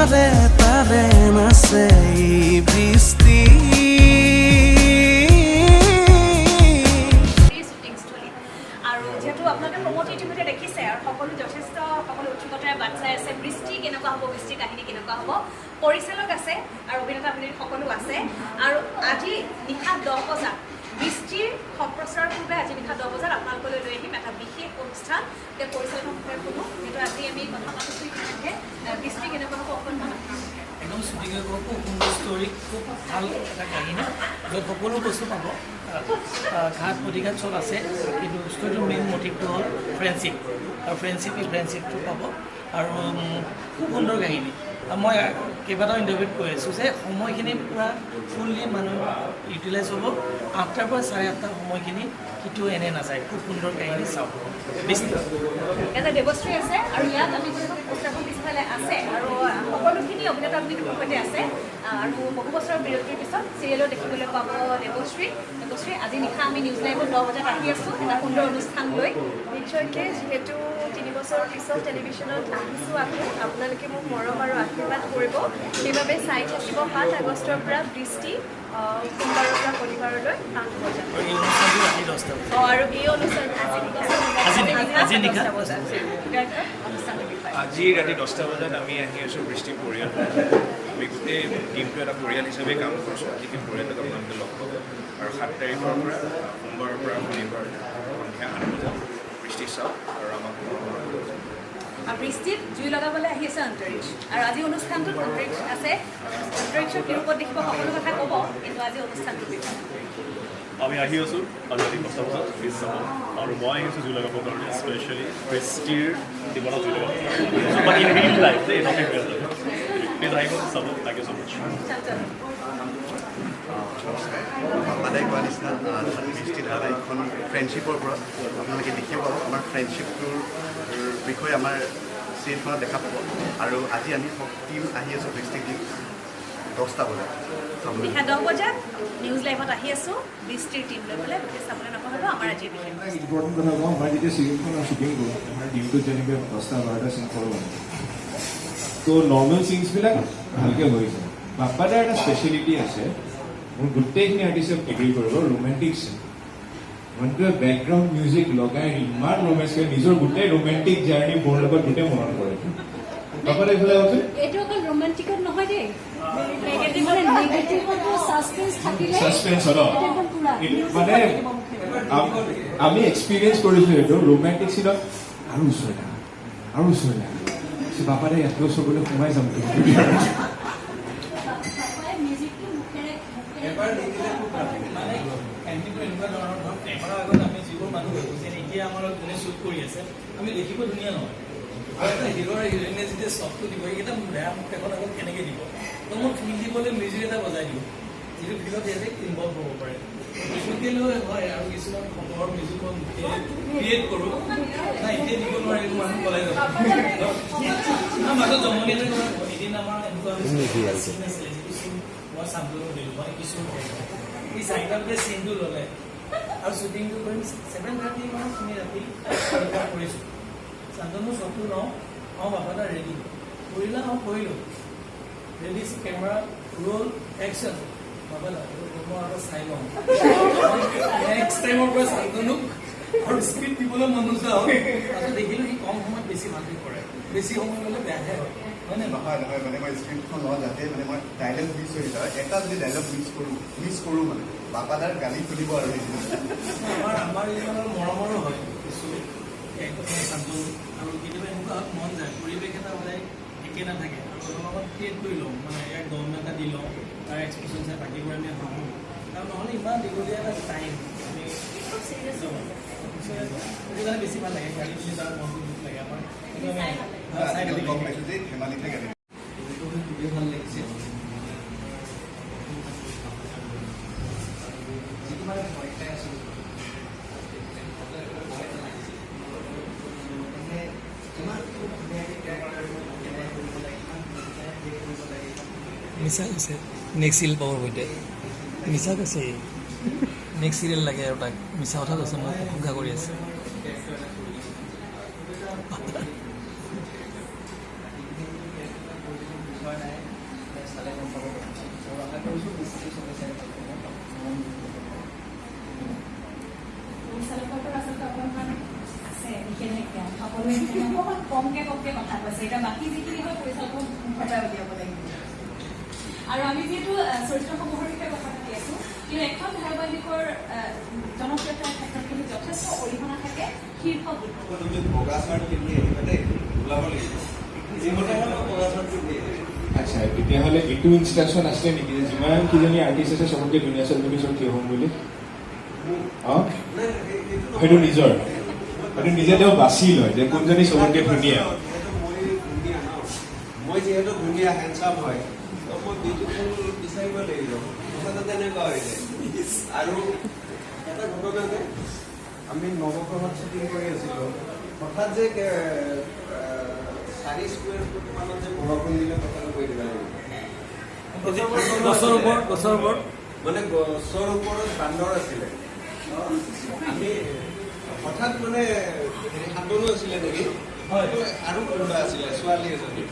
তালে তালে নাচে এই বৃষ্টি। শ্বুটিংস্থলীত আৰু যিহেতু আপোনালোকে প্ৰম'ট ইতিমধ্যে দেখিছে আৰু সকলো যথেষ্ট সকলো উৎসুকতাৰে বাট চাই আছে, বৃষ্টি কেনেকুৱা হ'ব, বৃষ্টিৰ কাহিনী কেনেকুৱা হ'ব। পৰিচালক আছে আৰু অভিনেতা অভিনেত্ৰী সকলো আছে। আৰু আজি নিশা 10 বজাত, বৃষ্টিৰ সম্প্ৰচাৰৰ পূৰ্বে আজি নিশা 10 বজাত আপোনালোকলৈ লৈ আহিম এটা বিশেষ অনুষ্ঠান। এতিয়া পৰিচালকৰ মুখেৰে শুনো, যিহেতু আজি আমি কথা পাতিছোঁ ইতিমধ্যে, বৃষ্টি কেনেকুৱা হ'ব অকণমান আপোনাৰ মুখেৰে। একদম চুটিকৈ কওঁ, খুব সুন্দৰ ষ্টৰী, খুব ভাল এটা কাহিনী য'ত সকলো বস্তু পাব, ঘাত প্ৰতিঘাত চব আছে। কিন্তু ষ্টৰীটোৰ মেইন মটিভটো হ'ল ফ্ৰেণ্ডশ্বিপ আৰু ফ্ৰেণ্ডশ্বিপ, এই ফ্ৰেণ্ডশ্বিপটো পাব আৰু খুব সুন্দৰ কাহিনী। আৰু মই কেইবাটাও ইণ্টাৰভিউত কৈ আছোঁ যে সময়খিনি পূৰা ফুল্লি মানুহ ইউটিলাইজ হ'ব। 8টাৰ পৰা 8:30 সময়খিনি কেতিয়াও এনে নাযায়। খুব সুন্দৰ কাহিনী, চাওক বেছি। ইয়াতে দেৱশ্ৰী আছে আৰু ইয়াত আমি যিহেতু পোষ্টাৰখন পিছফালে আছে আৰু সকলোখিনি অভিনেতা অভিনেত্ৰীৰ সৈতে আছে। আৰু বহু বছৰৰ বিৰতিৰ পিছত চিৰিয়েলত দেখিবলৈ পাব দেৱশ্ৰী। দেৱশ্ৰী, আজি নিশা আমি নিউজ লাইভত 10 বজাত আহি আছোঁ এটা সুন্দৰ অনুষ্ঠান লৈ। নিশ্চয়কৈ, যিহেতু 3 বছৰৰ পিছত টেলিভিশ্যনত আহিছোঁ আকৌ, আপোনালোকে মোক মৰম আৰু আশীৰ্বাদ কৰিব। সেইবাবে চাই থাকিব 7 আগষ্টৰ পৰা বৃষ্টি, সোমবাৰৰ পৰা শনিবাৰলৈ 8 বজাত। আৰু এই অনুষ্ঠানটো ৰাতি 10টা বজাত। অঁ, আৰু এই অনুষ্ঠান আজি আজি নিশা, আজি নিশা। 10টা বজাত। অনুষ্ঠানটোৰ বিষয়ে। আজি ৰাতি 10টা বজাত আমি আহি আছোঁ বৃষ্টি পৰিয়াল। আমি গোটেই টীমটো এটা পৰিয়াল হিচাপে কাম কৰিছোঁ। আজি সেই পৰিয়ালটোক আপোনালোকে লগ পাব। আৰু 7 তাৰিখৰ পৰা সোমবাৰৰ পৰা শনিবাৰ সন্ধিয়া 8 বজাত বৃষ্টি চাওক আৰু আমাক মৰম কৰিব। আৰু বৃষ্টিত জুই লগাবলৈ আহি আছে অন্তৰীক্ষ। আৰু আজি অনুষ্ঠানটোত অন্তৰীক্ষ আছে। অন্তৰীক্ষৰ কি ৰূপত দেখিব সকলো কথা ক'ব, কিন্তু আজি অনুষ্ঠানটোৰ বিষয়ে। আমি আহি আছোঁ আজি ৰাতি 10টা বজাত, প্লিজ চাব। আৰু মই আহিছোঁ জুই লগাবৰ কাৰণে, স্পেচিয়েলি বৃষ্টিৰ জীৱনত জুই লগাবৰ কাৰণে, বাট ইন ৰিয়েল লাইফ দেই, not in real life. Please আহিব, চাব। Thank you so much. Shantanu. নমস্কাৰ। বাপাদাই কোৱা নিচিনা বৃষ্টি ধাৰাবাহিকখন ফ্ৰেণ্ডশ্বিপৰ ওপৰত। আপোনালোকে দেখিব পাব আমাৰ ফ্ৰেণ্ডশ্বিপটোৰ বিষয়ে আমাৰ চিৰিয়েলখনত দেখা পাব। আৰু আজি আমি টীম আহি আছোঁ, বৃষ্টি টীম, 10টা বজাত চাবলৈ। নিশা 10 বজাত নিউজ লাইভত আহি আছোঁ বৃষ্টিৰ টীম লৈ পেলাই। গতিকে চাবলৈ নাপাহৰিব আমাৰ আজিৰ বিশেষ এটা ইম্পৰ্টেণ্ট কথা কওঁ, আমাৰ যেতিয়া চিৰিয়েলখনৰ শ্বুটিং কৰোঁ, আমাৰ দিনটোত যেনেকৈ 10টা 12টা চিন কৰোঁ আমি, ত' নৰ্মেল চিনছবিলাক ভালকৈ হৈ যায়। বাপ্পাদাৰ এটা স্পেচিয়েলিটি আছে, মোৰ গোটেইখিনি আৰ্টিষ্টে এগ্ৰি কৰিব, ৰোমেণ্টিক চিন। মানুহটোৱে বেকগ্ৰাউণ্ড মিউজিক লগাই ইমান ৰোমেঞ্চ কৰে, নিজৰ গোটেই ৰোমেণ্টিক জাৰ্ণি মোৰ লগত গোটেই মনত পৰে। বাপ্পাদা, এইফালে আহকচোন। এইটো অকল ৰোমান্টিকত নহয় দেই, মানে নেগেটিভতো ছাছপেন্স থাকিলে ছাছপেন্স ন এইটো একদম পুৰা মানে আমি এক্সপিৰিয়েঞ্চ কৰিছো এইটো ৰোমেণ্টিক চিনত, আৰু ওচৰলৈ আহ, আৰু ওচৰলৈ আহ। বাপাদা, ইয়াতকৈ ওচৰ গ'লে সোমাই যাম। মিউজিকটো মুখেৰে মুখেৰে এবাৰ দেখিলে খুব ভাল লাগে। মানে কাহিনীটো এনেকুৱা ধৰণৰ, ধৰক কেমেৰাৰ আগত আমি যিবোৰ মানুহ দেখোঁ, যেনে এতিয়া আমাৰ লগত যোনে শ্বুট কৰি আছে, আমি দেখিব ধুনীয়া নহয়। আৰু এটা হিৰ' আৰু হিৰইনে যেতিয়া শ্বটটো দিব, সেইকেইটা বেয়া মুখ এখন আগত কেনেকৈ দিব? তো মই ফিল দিবলৈ মিউজিক এটা বজাই দিওঁ, যিটো ফিলত সিহঁতে ইনভল্ভ হ'ব পাৰে। মিউজিকেলো হয় আৰু কিছুমান খবৰ মিউজিক মই মুখেৰে ক্ৰিয়েট কৰোঁ। নাই, এতিয়া দিব নোৱাৰিলোঁ, মানুহ পলাই যাব। আমাৰ মাজত জমনি এটা কথা কওঁ। এদিন আমাৰ এনেকুৱা হৈছিলে, চিন আছিলে, যিটো চিন মই চাবলৈ দিলোঁ, মানে কিশোৰ, এই 4টা বজাত চিনটো ল'লে আৰু শ্বুটিংটো কৰিম 7:30 মানত। আমি ৰাতি এনেকুৱা কৰিছোঁ, শান্তনু শ্বটটো লওঁ, অঁ বাবা দা ৰেডি কৰিলা? অঁ, কৰিলোঁ। Ready, camera roll, action. বাবা দা, মই আকৌ চাই লওঁ। নেক্সট টাইমৰ পৰা শান্তনুক আৰু স্ক্ৰিপ্ট দিবলৈ মন নোযোৱা হ'ল। তাৰপিছত দেখিলোঁ সি কম সময়ত বেছি ভালকৈ কৰে, বেছি সময় ল'লে বেয়াহে হয়, হয় নে নহয়? নহয় নহয়, মানে মই স্ক্ৰিপ্টখন লওঁ যাতে মানে মই ডাইলগ মিছ হৈ যায়। এটা যদি ডাইলগ মিছ কৰোঁ, মানে বাপাদাৰ গালি শুনিব আৰু সেইদিনা। আমাৰ ইমান মৰমৰো হয় কিছু শান্তনু। আৰু কেতিয়াবা এনেকুৱা হয়, মন যায়, পৰিৱেশ এটা সদায় একে নাথাকে আৰু অলপ আগত ক্ৰিয়েট কৰি লওঁ, মানে ইয়াক দম এটা দি লওঁ, তাৰ এক্সপ্ৰেছন চাই বাকীবোৰ আমি হাঁহোঁ। কাৰণ নহ'লে ইমান দীঘলীয়া এটা টাইম আমি সেইটো কাৰণে বেছি ভাল লাগে। গালি দিলে তাৰ মনটো দুখ লাগে আমাৰ, কিন্তু আমি চাই ভাল আজিকালি গম লাগে। পাইছোঁ যে ধেমালিতহে গালি। এইটো খুবেই ভাল লাগিছে। যিটো মানে ভয় খাই আছিলোঁ, ভয় এটা লাগিছিল, মানে ইমান খুব ধুনীয়াকৈ কেৰেক্টাৰটো কেনেকৈ কৰিব লাগে, ইমান ধুনীয়াকৈ প্লে কৰিব লাগে। মিছা কৈছে, নেক্সট চিৰিয়েল পাবৰ সৈতে মিছা কৈছে। নেক্সট চিৰিয়েল লাগে আৰু তাক মিছা কথা কৈছে, মোক প্ৰশংসা কৰি আছে। ভয় নাই, মানে চালে গম পাব কথাটো। আৰু আশা কৰিছোঁ বৃষ্টি চবে চাই ভাল পাব, মন দিব। পৰিচালকৰ পৰা আচলতে অকণমান আছে নিষেধাজ্ঞা, সকলোৱে সেইকাৰণে অকণমান কমকে কমকে কথা কৈছে। এতিয়া বাকী যিখিনি হয় পৰিচালকৰ মুখৰ পৰাই উলিয়াব লাগিব। আৰু আমি যিহেতু চৰিত্ৰসমূহৰ বিষয়ে কথা পাতি আছো, কিন্তু এখন ধাৰাবাহিকৰ জনপ্ৰিয়তাৰ ক্ষেত্ৰত কিন্তু যথেষ্ট অৰিহণা থাকে শীৰ্ষ গীত। তুমি বগা চাৰ্ট পিন্ধি আহিবা দেই, ওলাব লাগিব। যিমতে হ'লেও বগা চাৰ্ট পিন্ধি আহিবা। আচ্ছা, তেতিয়াহ'লে এইটো ইনষ্ট্ৰাকশ্যন আছিলে নেকি যে যিমান কেইজনী আৰ্টিষ্ট আছে, চবতকে ধুনীয়া ছোৱালীজনী চব থিয় হ'ম বুলি? অঁ। নাই, সেইটো নহয়। সেইটো নিজৰ, সেইটো নিজে তেওঁ বাছি লয় যে কোনজনী চবতকে ধুনীয়া। যিহেতু মই ধুনীয়া ন, মই যিহেতু ধুনীয়া, হেণ্ডচাম হয়, তো মই বিউটিফুল বিচাৰিব লাগিব। কথাটো তেনেকুৱা হৈ যায়। আৰু এটা ঘটনা যে আমি নৱগ্ৰহত শ্বুটিং কৰি আছিলোঁ, হঠাৎ যে 4 স্কুৱেৰ ফুট মানত যে বৰষুণ দিলে, কথাটো কৈ দিবা লাগিব। গছৰ ওপৰত, গছৰ ওপৰত। মানে গছৰ ওপৰত বান্দৰ আছিলে। আমি হঠাৎ মানে হেৰি শান্তনু আছিলে নেকি? হয়। আৰু কোনোবা আছিলে, ছোৱালী এজনী।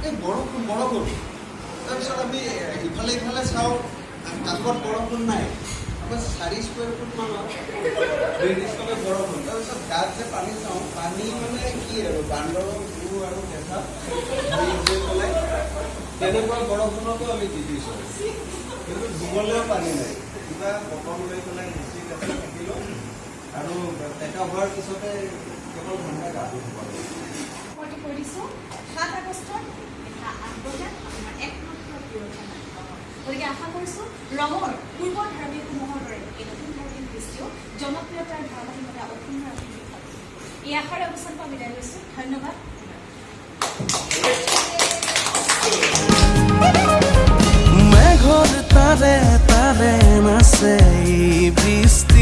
এই বৰষুণ, বৰষুণ। তাৰপিছত আমি ইফালে ইফালে চাওঁ, কাষত বৰষুণ নাই। আমাৰ 4 স্কুৱেৰ ফুট মানত নিৰ্দিষ্টকৈ বৰষুণ। তাৰপিছত গাত যে পানী চাওঁ, পানী মানে কি আৰু, বান্দৰৰ গু আৰু কেঁচা গৈ পেলাই। তেনেকুৱা বৰষুণতো আমি তিতিছোঁ, কিন্তু ধুবলৈও পানী নাই। কিবা বটল লৈ পেলাই মুচি কাচি থাকিলোঁ আৰু টেকা হোৱাৰ পিছতে কেৱল ঘণ্টা গাটো ধুব লাগে। মই কৈ দিছোঁ, 7 আগষ্টত নিশা 8 বজাত আপোনাৰ একমাত্ৰ প্ৰিয় চেনেল। গতিকে আশা কৰিছোঁ ৰঙৰ পূৰ্বৰ ধাৰাবাহিকসমূহৰ দৰে এই নতুন ধাৰাবাহিক বৃষ্টিও জনপ্ৰিয়তাৰ ধাৰাবাহিকতা অক্ষুণ্ণ ৰাখি থাকিব। এই আশাৰে অনুষ্ঠানটো আমি বিদায় লৈছোঁ। ধন্যবাদ। মেঘৰ তালে তালে নাচে এই বৃষ্টি।